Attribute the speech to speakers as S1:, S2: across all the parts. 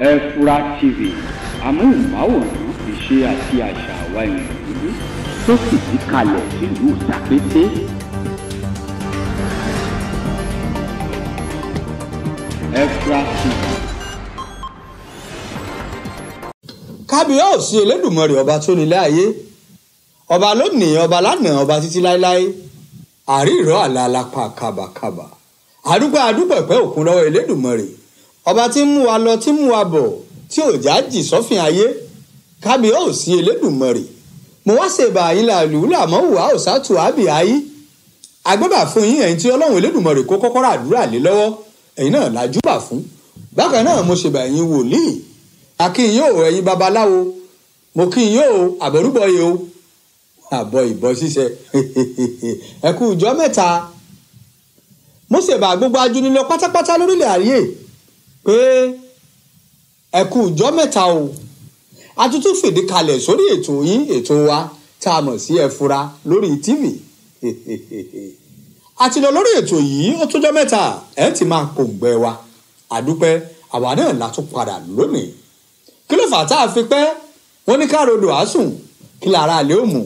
S1: Ẹ̀fúra TV, amóhùnmáwòrán ìṣe àti àṣà àwa èèyàn dúdú tó fìdí kalẹ̀ sílùú Ìtàkété. Ẹ̀fúra TV.
S2: Kábíyèsí Elédùmarè, ọba tó nílé ayé, ọba lónìí, ọba lánàá, ọba títí láéláé, àrírọ́ àlà alápá kábàkábà, àdúpẹ́ àdúpẹ̀pẹ́ òkun lọ́wọ́ Elédùmarè, ọba tí ń mú wa lọ, tí ń mú wa bọ̀, tí ò já jì sọ́fìn ayé. Kábíyèsí Elédùmarè, mo wá ṣèbà yín làlù làmọ́ wà ó sátù àbí ayé agbẹ́bà fún yín, ẹ̀yin tí Ọlọ́run Elédùmarè kó kọ́kọ́rọ́ àdúrà lé lọ́wọ́, ẹ̀yin náà làjúbà fún. Bákan náà mo ṣèbà ẹ̀yin wòlíì, akínyìn o, ẹ̀yin babaláwo, mo kínyìn o, àbọ̀rúbọyè o, àbọ̀ ìbọn ṣíṣe, ẹ kú ìjọ mẹ́ta. Mo ṣèbà gbogbo ajúnilọ pátápátá lórílẹ̀ ayé pé ẹ kú ìjọ mẹ́ta o. A tún tún fìdí kalẹ̀ sórí ètò yín, ètò wa tá a mọ̀ sí Ẹ̀fúra lórí TV. A ti lọ lórí ètò yìí ó tójọ́ mẹ́ta, ẹ ti máa pòǹgbẹ wa. Àdúpẹ́, àwa náà la tún padà lónìí. Kí ló fà tá a fi pẹ́? Wọ́n ní ká rodò àásùn kí lára àlẹ́ ò mú.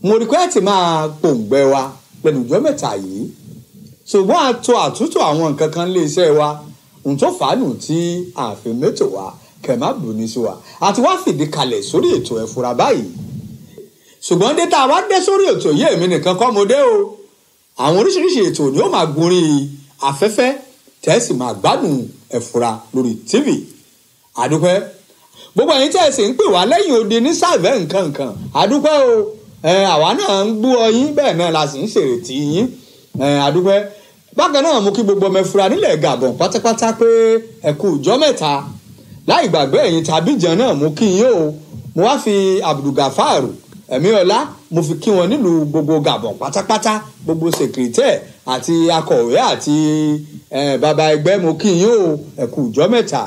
S2: Mo rí pé ẹ ti máa pòǹgbẹ wa lẹ́nu ìjọ́ mẹ́ta yìí, ṣùgbọ́n a to àtúntò àwọn nǹkan kan lé iṣẹ́ wa, ohun tó fàánù tí ààfin mẹ́tò wa kẹ̀ má bù ní sí wa. Àti wá fìdí kalẹ̀ sórí ètò Ẹ̀fúra báyìí. Ṣùgbọ́n dé tá a wá dé sórí ètò yìí, èmi nìkan kọ́ mo dé o. Àwọn oríṣiríṣi ètò ni ó máa gorí afẹ́fẹ́ tẹ́ sì máa gbádùn Ẹ̀fúra lórí TV. Àdúpẹ́ gbogbo ẹ̀yin tẹ́ ẹ sì ń pè wá lẹ́yìn odi ní sàvẹ́ nǹkan nǹkan, àdúpẹ́ o. Àwa náà ń gbú ọyín, bẹ́ẹ̀ náà la sì ń ṣèrètí yín. Àdúpẹ́. Bákan náà mo kí gbogbo ọmọ Ẹ̀fúra nílẹ̀ Gabon pátápátá pé ẹ kú ìjọ́ mẹ́ta. Láì gbàgbé ẹ̀yin tàbíjan náà mo kí yín o. Mo wá fi Abdulgafar Ẹ̀míọlá, mo fi kí wọn nílùú gbogbo Gabon pátápátá, gbogbo sèkìrìtẹ̀ àti akọ̀wé àti bàbá ẹgbẹ́, mo kí yín o, ẹ kú ìjọ́ mẹ́ta.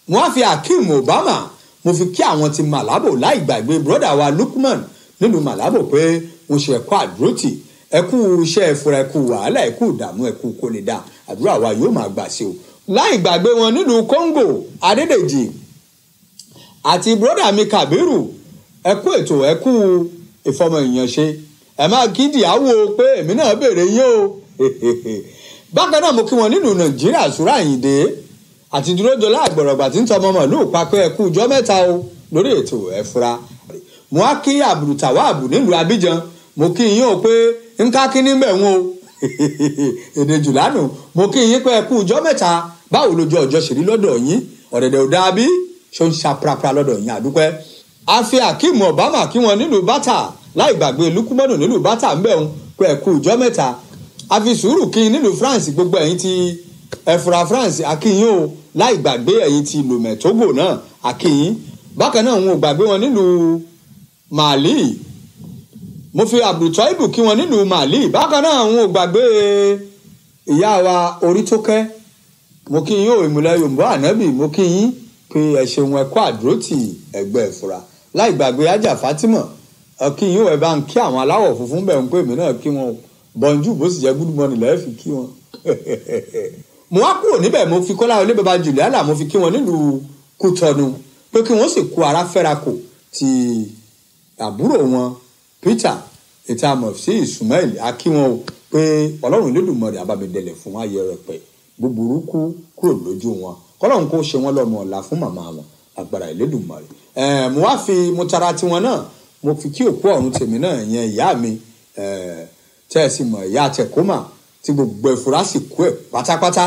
S2: Mo wá fi Akeem Obama, mo fi kí àwọn ti Malabo, láì gbàgbé brọ́dà wa Lukman nílùú Malabo pé mo ṣe ẹ̀kọ́ àdúrótì, ẹ kú iṣẹ́ Ẹ̀fúra, ẹ kú wàhálà, ẹ kú ìdààmú, ẹ kú kó lè dá, àdúrà wa yóò máa gbà sí o. Láì gbàgbé wọn nílùú Congo, Adédèjì àti brọ́dà mi Kabiru, ẹ kú ètò, ẹ kú ìfọmọ èèyàn ṣe, ẹ máa kí dìáwó pé èmi náà béèrè yín o. Bákan náà mo kí wọn nílùú Nàìjíríà, Sùúrà Àyìndé àti Dúrójọlá àgbọ̀rọ̀gbà tí ń tọmọ màlúù pa pé ẹ kú ìjọ́ mẹ́ta o lórí ètò Ẹ̀fúra. Mo á kí Abdultawab nílùú Abidjan, mo kí yín o pé ń ká kí níbẹ̀ wọn o, èdè jùlánù, mo kí yín pé ẹ kú ìjọ́ mẹ́ta. Báwo lójú ọjọ́ ṣe rí lọ́dọ̀ yín? Ọ̀dẹ̀dẹ̀ ò dáa bí ṣó ń ṣaprapra lọ́dọ̀ yín? Àdúpẹ́. A fi Akeem Obama kí wọn nílùú Bàtà, láì gbàgbé Lukumọ́nù nílùú Bàtà ń bẹ̀ wọn pé ẹ kú ìjọ́ mẹ́ta. A fi sùúrù kí nílùú France, gbogbo ẹ̀yin ti Ẹ̀fúra France akínyìn o, láì gbàgbé ẹ̀yin ti Lomé Togo náà akínyìn. Bákan náà wọn ò gbàgbé wọn nílùú Mali, mo fi Abdultaibu kí wọn nílùú Mali. Bákan náà wọn ò gbàgbé ìyá wa Orítókẹ́, mo kí yín o, ìmùlẹ̀ Yorùbá ànábì, mo kí yín pé ẹ ṣeun, ẹ kú àdúrótì ẹgbẹ́ Ẹ̀fúra. Láì gbàgbé Ájà Fatima, kí yín o, ẹ bá ń kí àwọn aláwọ̀ funfun bẹ̀ ń pè mí náà kí wọn bọ̀njú, bó sì jẹ́ good morning lẹ́ẹ̀ fi kí wọn. Mo wá kúrò níbẹ̀, mo fi Kọ́lá olé baba Juliana, mo fi kí wọn nílùú Kútọ́nù pé kí wọ́n sì kú ara fẹ́ra kò ti àbúrò wọn Peter ètò àmọ̀ sí Ismail, akí wọn o pé Ọlọ́run Elédùmarè àbámidẹ̀lẹ̀ fún ayé rẹ̀ pẹ̀ búburú kú kúrò lójú wọn, kọ́lọ́run kó ṣe wọ́n lọ́mọ ọ̀la fún màmá wọn, agbára Elédùmarè. Mo wá fi mo tara tiwọn náà, mo fi kí òkú ọ̀run tèmi náà yẹn ìyá mi, tẹ́ ẹ sì mọ̀ ìyá Tẹ̀kómà tí gbogbo Ẹ̀fúra sì kú ẹ̀ pátápátá.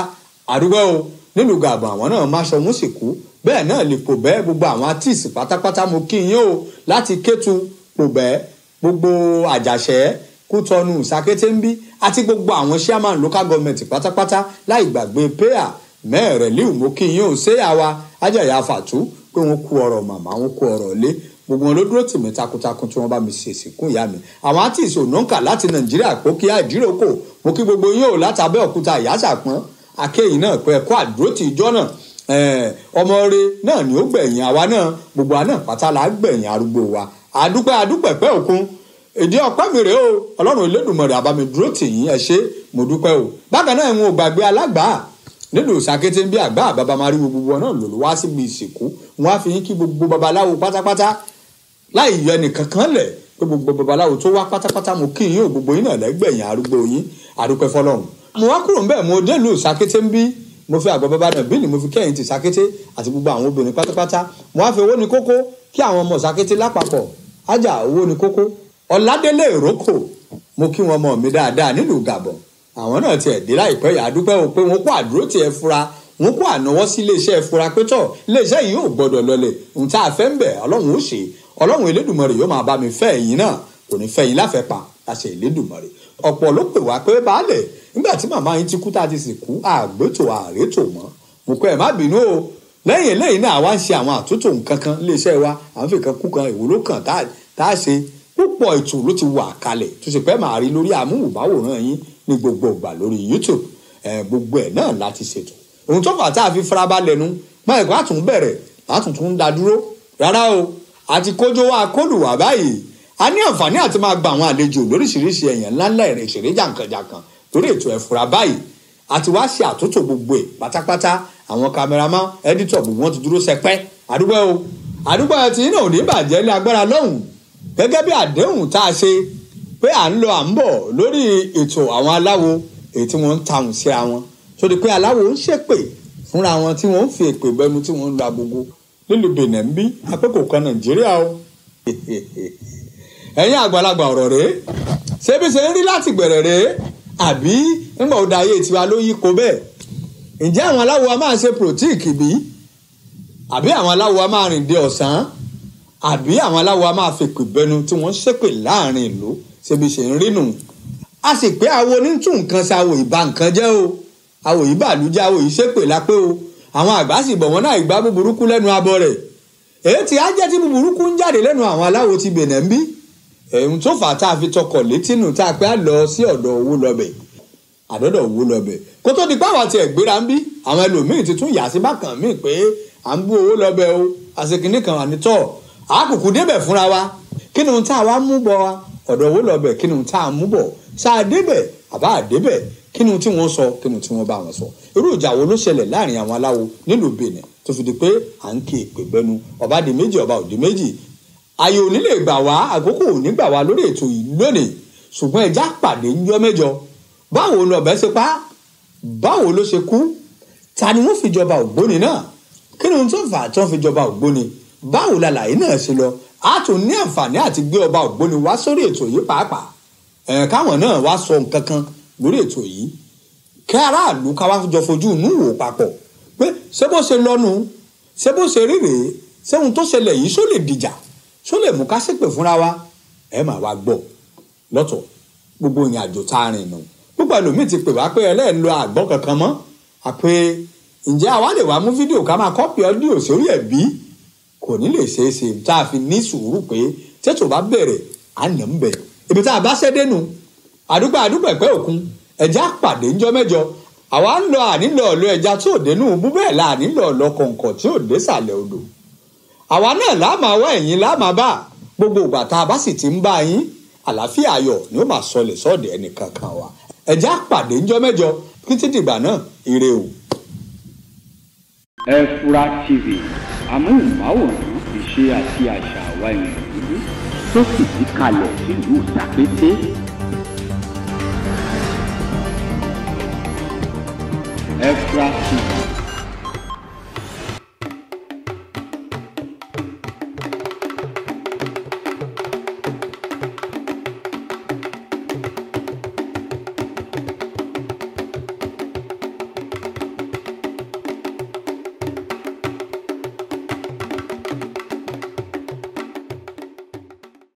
S2: Àdúgbò o nílùú Gàbọ̀n àwọn náà máṣọ wọn sì kú, bẹ́ẹ̀ náà lè pò bẹ́ẹ̀ gbogbo àwọn àtìsì pátápátá mo kí yín o, láti Kétu pò bẹ́ẹ̀ gbogbo Àjàṣẹ́ Kútọ́nù Sàkété ń bí àti gbogbo àwọn chairman local government pátápátá, láì gbàgbé péà mẹ́rẹ̀ẹ́líù mo kí yín o, ṣé àwa Ajáyà Fàtú pé wọ́n kú ọ̀rọ̀ màmá, wọ́n kú ọ̀rọ̀ lé, gbogbo wọn ló dúró tì mí takuntakun tí wọ́n bá mi ṣèṣìkún ìyá mi. Àwọn àtìsí ònànkà láti Nàìjíríà kó kí àìdíròkò, mo kí gbogbo yín o láti Abẹ́òkúta Ìyáṣàpọ́n akéyìn náà pé ẹ̀kọ́ àdúró tì ìjọ náà, ọmọ rẹ náà ni ó gbẹ̀yìn àwa náà, gbogbo wa náà pátá la gbẹ̀yìn arúgbó wa. Àdúpẹ́ àdúpẹ̀pẹ́ òkun, ìdí ọpẹ́ mi rèé o, Ọlọ́run Elédùmarè àbámi dúró tì yín, ẹ ṣé mo dúpẹ́ o. Bákan náà n ò gbàgbé alágbàá Nílùú Sàkété ń bí àgbà bàbá mariwo gbogbo náà lò wá síbi ìsìnkú. Wọn á fi yín kí gbogbo babaláwo pátápátá láì yọ ẹnìkankan lẹ̀ pé gbogbo babaláwo tó wá pátápátá mo kí yín ò, gbogbo yín náà lẹ́gbẹ̀yìn arúgbó yín, àdúpẹ́ fọlọ́run. Mo wá kúrò ńbẹ̀, mo délùú Sàkété ń bí, mo fi àgbà bàbá náà bílì, mo fi kẹ́yìn ti Sàkété àti gbogbo àwọn obìnrin pátápátá. Mo wá fi owó ní kókó kí àwọn ọmọ Sàkété lápapọ̀, ájà owó ní kókó. Ọ̀làdélé Ìrókò, mo kí wọn mọ̀ mí dáadáa nílùú Gàbọ̀n. Àwọn náà tiẹ̀ dé láìpẹ́ yà á dúpẹ́ o pé wọ́n kó àdúró tiẹ̀ fura, wọ́n kó ànáwọ́ sí iléeṣẹ́ fura pé tọ̀ iléeṣẹ́ yìí ò gbọ́dọ̀ lọlẹ̀. Ohun tá a fẹ́ ń bẹ̀ Ọlọ́run ó ṣe, Ọlọ́run Elédùmarè yóò máa bá mi fẹ́ ẹ̀yin náà, kò ní fẹ́ yín láfẹ́ pa láṣẹ Elédùmarè. Ọ̀pọ̀ ló pè wá pé baálẹ̀ nígbà tí màmá yín ti kú tá a ti sì kú àgbétò àrétò mọ́. Mo kọ́ ẹ̀ má bínú o. Lẹ́yìn eléyìí náà wá ń ṣe àwọn àtúntò nǹkan kan iléeṣẹ́ wa, à ń fi kan kú kan ìwúlò kan tá a ṣe. Púpọ̀ ètò ló ti wà kalẹ̀ tó ṣe pé màá rí lórí amóhùnmáwòrán yín ní gbogbo ìgbà lórí YouTube. Gbogbo ẹ̀ náà láti ṣètò. Ohun tó fà tá a fi farabalẹ̀ nu máa ẹ̀kọ́ àtún bẹ̀rẹ̀ látún tún dá dúró rárá o. Àti kójó wa kólùwà báyìí, a ní àǹfààní àti máa gba àwọn àlejò lóríṣiríṣi èèyàn ńláńlá ìrìn ìṣeré jàǹkànjàǹkàn lórí ètò Ẹ̀fura báyìí. Àti wá ṣe àtúntò gbogbo ẹ̀ pátápátá. Àwọn kámẹ́rámà, ẹ́dítọ̀ gbogbo wọn ti dúró sẹpẹ́. Àdúgbò o, àdúgbò ẹ̀ tí náà ò ní bàjẹ́ ní agbára lọ́hùn. Gẹ́gẹ́ bí àdéhùn tá a ṣe pé à ń lọ à ń bọ̀ lórí ètò àwọn aláwo èyí tí wọ́n ń tahùn síra wọn, tó di pé aláwo ń ṣépè fúnra wọn tí wọ́n ń fi èpè bẹnu tí wọ́n ń lo agogo nílùú Benin ń bí apẹ́kọ̀ọ́ kan Nàìjíríà o. Ẹ̀yin àgbàlagbà ọ̀rọ̀ rèé, ṣé bí ṣe ń rí láti gbẹ̀rẹ̀ rèé àbí ńgbà ó da ayé tiwa ló yí ko bẹ́ẹ̀? Ǹjẹ́ àwọn aláwo a máa ṣe protíìkì bí? Àbí àwọn aláwo a máa rìn dé ọ̀sán? Àbí àwọn aláwo a máa fèpè bẹnu tí wọ́n ṣépè láàrin ìlú? Ṣé bí ṣe ń rí nù? A sì pé awo ní tún nǹkan ṣe, awo ìbá nǹkan jẹ́ o, awo ìbàlújẹ́, awo ìṣépè lápé o. Àwọn àgbà sì bọ̀ wọ́n náà ìgbà búburúkú lẹ́nu abọ́ rẹ̀. Èyí tí á jẹ́ tí búburúkú ń jáde lẹ́nu àwọn aláwo ti Benin ń bí. Èyí tó fà tá a fi tọkọ̀ létí nù tá a pé á lọ sí ọ̀dọ̀ owó lọ́bẹ̀, àdọ́dọ̀ owó lọ́bẹ̀. Kó tó di pé àwọn tiẹ̀ gbéra ń bí, àwọn ẹlòmíì ti tún yà sí bákan míì pé à ń bú owó lọ́bẹ̀ o, àṣekínní kan ànítọ́ àkùkù débẹ̀ fúnra wa. Kí ni ohun tá a wá mú bọ̀ wa? Ọ̀dọ̀ owó lọ́bẹ̀, kí ni ohun tá a mú bọ̀? Ṣá a débẹ̀ àbá a débẹ̀? Kí ni ohun tí wọ́n sọ? Kí ni ohun tí wọ́n bá wọn sọ? Irú ìjà wo ló ṣẹlẹ̀ láàrin àwọn aláwo nílùú Benin tó fi di pé à ń ké èpè bẹnu? Ọba di méjì, ọba ò di méjì. Ààyè ò ní lè gbà wá, àkókò ò ní gbà wá lórí ètò yìí lónìí, ṣùgbọ́n ẹja pàdé ńjọ́ mẹ́jọ. Báwo ni ọbẹ̀ ṣe pa? Báwo ló ṣe kú? Ta ni wọ́n fi jọba Ògbóni náà? Kí ni ohun tó fà á tí wọ́n fi jọba Ògbóni? Báwo làlàyé náà ṣe lọ? A tún ní àǹfààní àti gbé ọba Ògbóni wá sórí ètò yìí pàápàá. Káwọn náà wá sọ nǹkan kan lórí ètò yìí. Kí aráàlú ká wá jọ fojú inú wò papọ̀ pé ṣé bó ṣe lọ́nu, ṣé bó ṣe rí rèé, ṣé ohun tó ṣẹlẹ̀ yìí ṣó lè dìjà, ṣó lè mú ká ṣépè fúnra wa? Ẹ máa wá gbọ́ lọ́tọ̀ gbogbo ìrìn àjò tá a rìn nù. Púpọ̀ ẹlòmíì ti pè wá pé ẹlẹ́ẹ̀ lo àgbọ̀ kankan mọ́. Àpé ǹjẹ́ àwa lè wá mú fídíò ká máa kọ́pì ọ́díò sórí ẹ̀ bí? Kò ní lè ṣeé ṣe tá a fi ní sùúrù pé tètò bá bẹ̀rẹ̀ à nà ń bẹ̀. Ibi tá a bá ṣẹ́ dénú, àdúgbò àdúgbò ẹ̀pẹ́ òkun, ẹja pàdé ńjọ́ mẹ́jọ. Àwa ń lọ ànílọ ọ̀lọ́ ẹja tí ò dénú bú bẹ́ẹ̀ la ànílọ ọ̀lọ́ kọ̀ǹkọ̀ tí ò dé sàlẹ̀ odò. Àwa náà lá máa wá ẹ̀yin lá máa bá. Gbogbo ìgbà tá a bá sì ti ń bá yín, àlàáfíà ayọ̀ ni ó máa sọlẹ̀ sọ́ọ̀dẹ̀ ẹnìkankan wa. Ẹja pàdé ńjọ́ mẹ́jọ, títí dìgbà náà, ire o.
S1: Ẹ̀fura TV, amóhùnmáwòrán ìṣe àti àṣà àwa ènìyàn dúdú tó fìdí kalẹ̀ sílùú Sàkété. Ẹ̀fura TV.